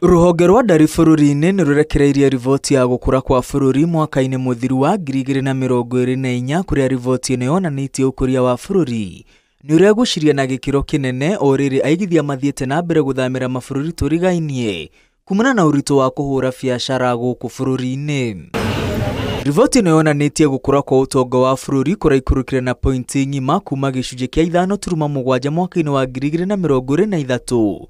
Rũhonge rwa ndari bũrũri-inĩ nĩ rũrekereirie riboti ya gũkũra kwa bũrũri mwaka-inĩ mũthiru wa 2024 kũrĩa riboti ĩno yonanĩtie ũkũria wa bũrũri nĩ ũregucirie na gĩkĩro kĩnene o rĩrĩ aigithia mathiĩte na mbere gũthamĩra mabũrũri tũrigainie kumana na ũritũ wa kũhũra biacara gũkũ bũrũri-inĩ. Riboti ĩno yonanĩtie gũkũra kwa ũtonga wa bũrũri kũraikũrũkire na pointi ng'ima kuma gĩcunjĩ kĩa 5.7 mwaka-inĩ wa 2023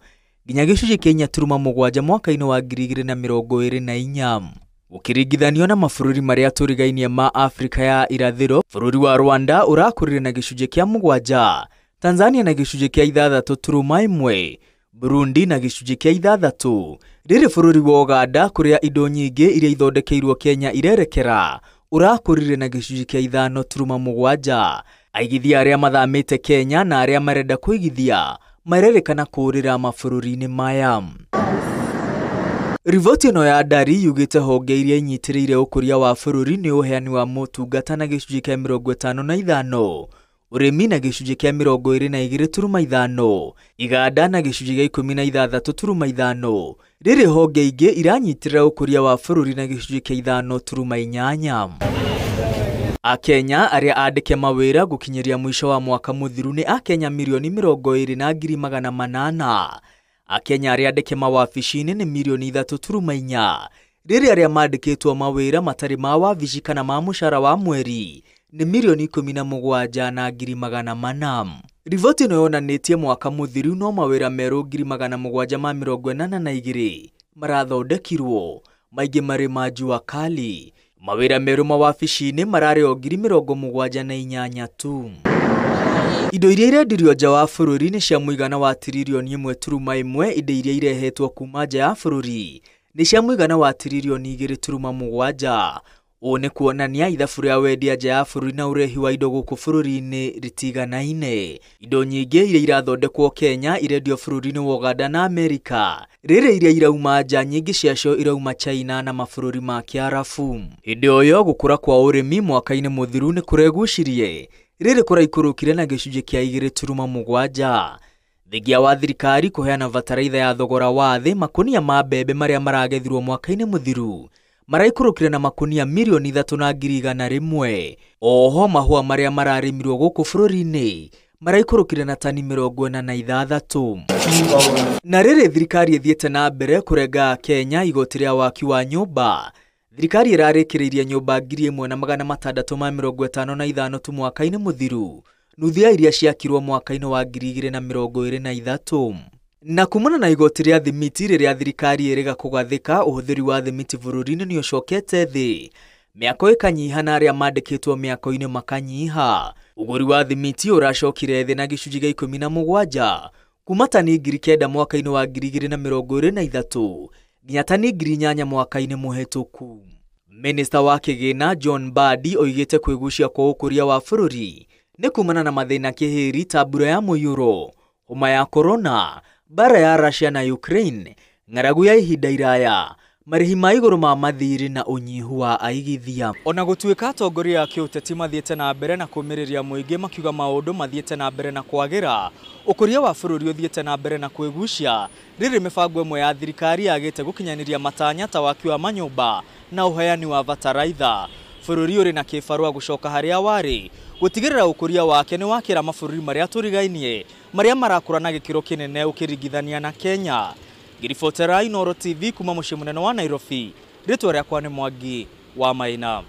nginya gĩcunjĩ kĩa 4.7 mwaka-inĩ wa 2024. Gũkĩringithanio na mabũrũri marĩa tũrigainie ma Afrika ya irathĩro, bũrũri wa Rwanda ũrakũrire na gĩcunjĩ kĩa 7, Tanzania na gĩcunjĩ kĩa 6.1, Burundi na gĩcunjĩ kĩa 6. Rĩrĩ bũrũri wa Uganda kũrĩa indo nyingĩ iria ithondekeirwo Kenya irerekera ũrakũrire na gĩcunjĩ kĩa 5.7. Aigithia arĩa mathamĩte Kenya na arĩa marenda kũigithia marerĩkana kũũrĩra mabũrũri-inĩ maya. Riboti ĩno ya ndari yugĩte honge iria inyitĩrĩire ũkũria wa bũrũri nĩ ũheani wa motungata na gĩcunjĩ kĩa 55, ũrĩmi na gĩcunjĩ kĩa 22.5, iganda na gĩcunjĩ kĩa 16.5. Rĩrĩ honge ingĩ iranyitĩrĩra ũkũria wa bũrũri na gĩcunjĩ kĩa 5.8. Akenya arĩa andĩke mawĩra gũkinyĩria mũico wa mwaka mũthiru nĩ Akenya mirioni 20,800,000. Akenya arĩa andĩke mawabici-inĩ nĩ mirioni 3.4. Rĩrĩ arĩa mandĩkĩtwo mawĩra matarĩ ma wabici kana ma mũcara wa mweri nĩ mirioni 17,400. Riboti ĩno yonanĩtie mwaka mũthiru no mawĩra merũ 782,000 marathondekirwo, maingĩ marĩ ma jua kali. Mawĩra merũ mawabici-inĩ mararĩ o 78,000 tu. Indo iria irendirio nja wa bũrũri nĩ cia mũigana wa tiririoni 1.1, indo iria irehetwo kuma nja ya bũrũri nĩ cia mũigana wa tiririoni 2.7. Ũũ nĩ kuonania ithabu rĩa wendia nja ya bũrũri na ũrehi wa indo gũkũ bũrũri-inĩ rĩtiganaine. Indo nyingĩ iria irathondekwo Kenya irendio bũrũri-inĩ wa Uganda na Amerika. Rĩrĩ iria irauma nja nyingĩ ciacio irauma China na mabũrũri ma Kĩarabu. Hĩndĩ o ĩyo gũkũra kwa ũrĩmi mwaka-inĩ mũthiru nĩ kũregucirie, rĩrĩ kũraikũrũkire na gĩcunjĩ kĩa 2.7. Thengia wa thirikari kũheana bataraitha ya thogora wa thĩ, makunia ma mbembe marĩa maragethirwo mwaka-inĩ mũthiru maraikũrũkire na makunia mirioni 3,100. Oho mahũa marĩa mararĩmirwo gũkũ bũrũri-inĩ maraikũrũkire na tani 46. Na rĩrĩ thirikari ĩthiĩte na mbere kũrenga Kenya igoti rĩa waki wa nyũmba. Thirikari ĩrarĩkĩrĩirie nyũmba 1655 tu mwaka-inĩ mũthiru, nuthu ya iria ciakirwo mwaka-inĩ wa 2023. Na kumana na igoti rĩa thimiti rĩrĩa thirikari ĩrĩga kũgathĩka, ũhũthĩri wa thimiti bũrũri-inĩ nĩ ũcokete thĩ, mĩako ĩkanyiha na arĩa mandĩkĩtwo mĩako-inĩ makanyiha. Ũgũri wa thimiti ũracokire thĩ na gĩcunjĩ kĩa 17 kuma tani 9,000 mwaka-inĩ wa 2023 nginya tani 8,000 mwaka-inĩ mũhetũku. Minista wa kĩgĩna John Mbadi oigĩte kwĩgucia kwa ũkũria wa bũrũri nĩ kumana na mathĩna kĩhĩri ta mbura ya mũiyũro, homa ya korona, mbara ya Russia na Ukraine, ng'aragu ya ihinda iraya, marĩhi ma igũrũ ma mathirĩ na ũnyihu wa aigithia. Ona gũtuĩka atongoria a kĩũteti mathiĩte na mbere na kũmĩrĩria mũingĩ makiuga maũndũ mathiĩte na mbere na kwagĩra, ũkũria wa bũrũri ũthiĩte na mbere na kwĩgucia, rĩrĩ mĩbango ĩmwe ya thirikari yagĩte gũkinyanĩria matanya ta waki wa manyũmba na ũheani wa bataraitha. Bũrũri ũrĩ na kĩbarũa gũcoka harĩa warĩ gũtigĩrĩra ũkũria wake nĩ wakĩra mabũrũri marĩa tũrigainie marĩa marakũra na gĩkĩro kĩnene ũkĩringithania na Kenya. Ngĩribotera Inooro TV kuma mũciĩ mũnene wa Nairobi, rĩtwa rĩakwa nĩ Mwangi wa Maina.